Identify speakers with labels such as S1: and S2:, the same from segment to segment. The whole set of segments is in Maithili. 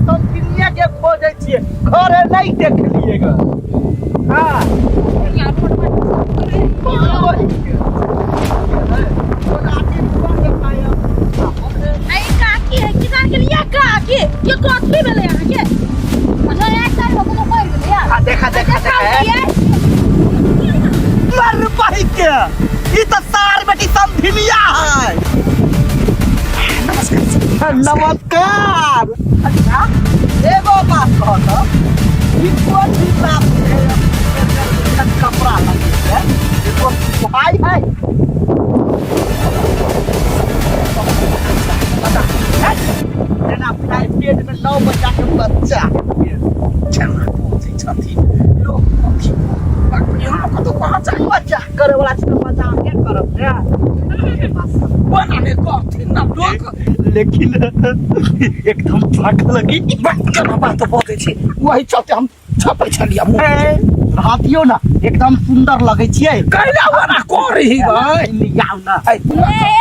S1: समधिनिया के खोजै छियै, घरे नहि देखलियै ग। हाँ।
S2: यहाँ रोड पर ऐ काकी है किसान के लिए काकी ये कथी भेलै अहाँ के? अच्छा एक साल हो गेलै मरि गेलै
S1: आ देखा देखा देखा मर बहिक के, ई तऽ सार बेटी समधिनिया है। नमस्कार। अच्छा एगो बात कह तऽ, ई कोन हिसाब से कपड़ा लगे है? एगो भाई है जेना बुझाइ पेट में 9 बच्चा के बच्चा।
S3: केना बजै छथिन लोक, कथी यहाँ कतौ कहाँ जाइ?
S1: मजाक करे वाला छै तऽ मजाके करब ने।
S3: बना नहि कहथिन ना लोक।
S1: लेकिन एकदम फाक लगी।
S3: केना बात बजै छै, वही चलते हम छपै छलियै मुँह।
S1: ए, रहतियो ना एकदम सुंदर लगै छियै।
S3: कैला बना करही भाई?
S1: आउ ना।
S2: ए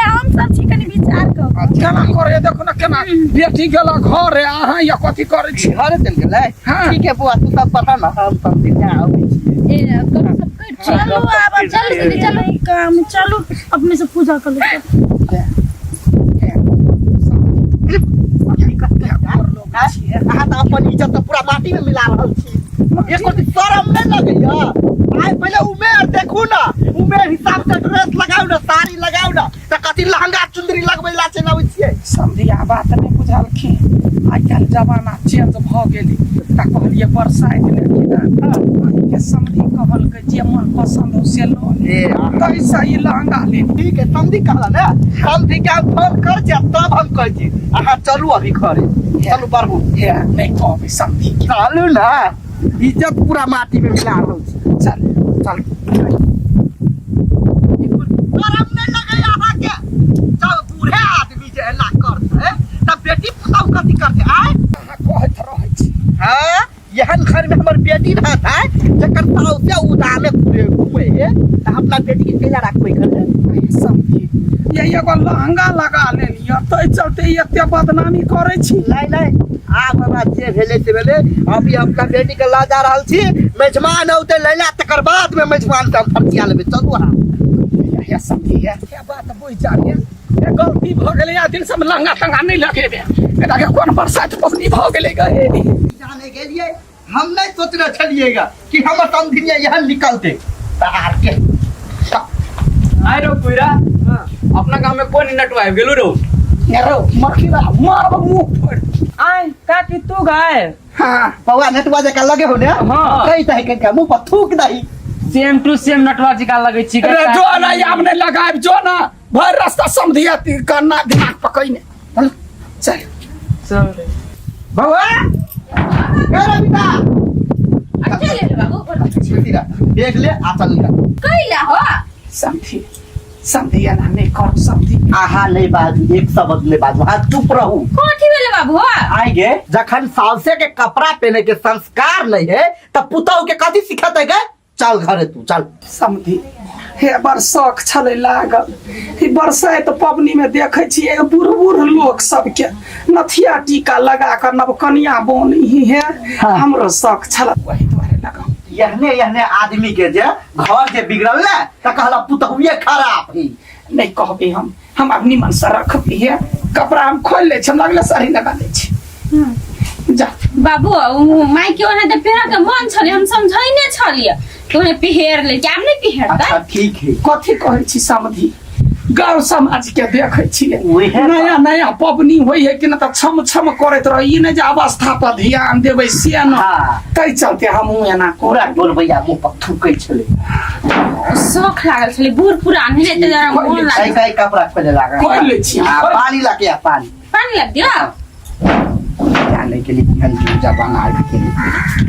S2: हम सब छी कनि विचार कऽ।
S3: केना करे, देखो ना केना बेटी गेल घर, अहाँ या कथी करै छी?
S1: घरे चल गेलै।
S3: हाँ।
S1: ठीक है बुआ, तू सब पढ़ ना, हम सब दिन आबै छियै।
S2: ए गप सब कर चलू आब, चलू दीदी चलू, काम चलू, अपने से पूजा कर लो।
S1: अहाँ तऽ अपन इज्जत तऽ पूरा माटी में मिला रहल छी, एको दिन शरम नहि लगैया? आइ पहिले उमेर देखू ना, उमेर हिसाब से ड्रेस लगाउ ना, साड़ी लगाउ ना, तऽ कथी लहंगा चुंदरी लगबै ला चलि अबै छियै?
S3: समधिया बात नहि बुझलखिन, आइ काल्हि जमाना चेंज भऽ गेलै, तऽ कहलियै बरसाइत लेकिन के समधि कहलकै जे मन पसन्द हो से लऽ ले।
S1: ए अहाँ-
S3: ताहिसँ ई लहंगा ले।
S1: ठीक है, समधी कहला ने, समधी के हम फोन कर छियै तब हम कहै छी। अहाँ चलू, अभी घरे चलू, बढ़ू।
S3: हे नहि कहबै समधि के।
S1: चलू ना, इज्जत पूरा माटी में मिला रहल छी।
S3: चल
S1: चल। शरम नहि लगैया अहाँके? जब बूढ़े आदमी जे एना करतै तब बेटी पुतहु कथी करतै आय?
S3: अहाँ कहैत रहै छी।
S1: हाँ, एहन घर में हमर बेटी रहत है जकर साउसे उदामे घूमे घूमे है, तऽ अपना बेटी के कैला राखबै घर में?
S3: समझी ये एगो लहंगा लगा लेलियै, ताहि चलते एते बदनामी करै छी।
S1: नहीं नहीं, आब हमरा जे भेलै से भेलै। अभी हम अपना बेटी के लऽ जा रहल छी, मेजबान औतै लैला, तकर बाद में मेजबान के हम फरसिया लेबै। चलू अहाँ।
S3: हे समझी, हे हे बात बुझि जालियै, हे गलती भऽ गेलै, आ दिन सब लहंगा तंगा नहि लगेबै, एकरा के कोन बरसात पबनी भऽ गेलै गए?
S1: जाने गेलियै, हम नहीं सोचने छलिएगा कि हमर समधिनिया एहन निकलते तार के।
S4: आइ रौ कुइरा, अपना गांव में कोन नटवा आबि गेलू रौ?
S3: रौ मरखी मारब मुंह फोड़ि।
S4: आइ काकी तू गाय?
S3: हाँ।
S1: बौआ, नटुआ जकाँ लगे हो ने?
S4: हाँ।
S1: कहि दही कनिका मुंह पर थूक दही।
S4: सेम टू सेम नटवा जकाँ लगै छी।
S3: रे जो ना, आब नहि लगायब, जो ना, भरि रास्ता समधिया कन्ना दिमाग पकैने। चल चल।
S4: चल रे।
S1: बौआ ए रविता।
S2: अच्छा ले ले बाबू, बोलो।
S1: देख ले आ चल निकल।
S2: कैला हो?
S3: समझी, समझी, एना नहि कर समझी।
S1: अहाँ नहीं बाजू, एक शब्द नहीं बाजू, अहाँ चुप रहू।
S2: कथी भेलै बाबू हो?
S1: आइ गे, जखन साउसे के कपड़ा पहने के संस्कार नहीं है तब पुतहु के कथी सिखेतै गे? चल घरे तू चल।
S3: समझी, हे बड़ शौक छलै लागल, ई बरसाइत पबनी में देखै छियै बूढ़ बूढ़ लोक सबके नथिया टीका लगा कऽ नवकनिया बनी है।
S1: हाँ।
S3: हमरो शौक छल, वही दुआरे लगाउ।
S1: एहने एहने आदमी के जे घर जे बिगड़ल ने त कहला पुतहुए खराब है।
S3: नहि कहबै हम आब निमन से रखबै। हे कपड़ा हम खोलि लै छी, हम लगले साड़ी लगा लै छी, जा।
S2: बाबू, उ माय के ओना तऽ पहिरऽ के मन छलै, हम समझैने छलियै कि ओने पहिर ले, कि आब नहि पहिरतै।
S1: अच्छा ठीक है।
S3: कथी कहै छी समधी, गाँव समाज के देखै छियै।
S1: उएह तऽ।
S3: नया नया पबनी होइ है कि न, तऽ छम छम करैत रहै, ई नहि जे अवस्था पर ध्यान देबै से न।
S1: हाँ।
S3: ताहि चलते हमहूँ एना
S1: पूरा
S3: करै।
S1: टोल भैया मुंह पर थूकै छलै।
S2: शौख लागल छलै, बूढ़ पुरान भेलै तऽ जरा मोन
S1: कई
S2: लागल।
S1: कई कपड़ा खोले लागल।
S3: खोलि लै छी।
S1: हाँ, पानी लाके आ, पानी।
S2: पानि लग दियौ।
S1: जाने के लिए केहन जमाना आबि गेलै।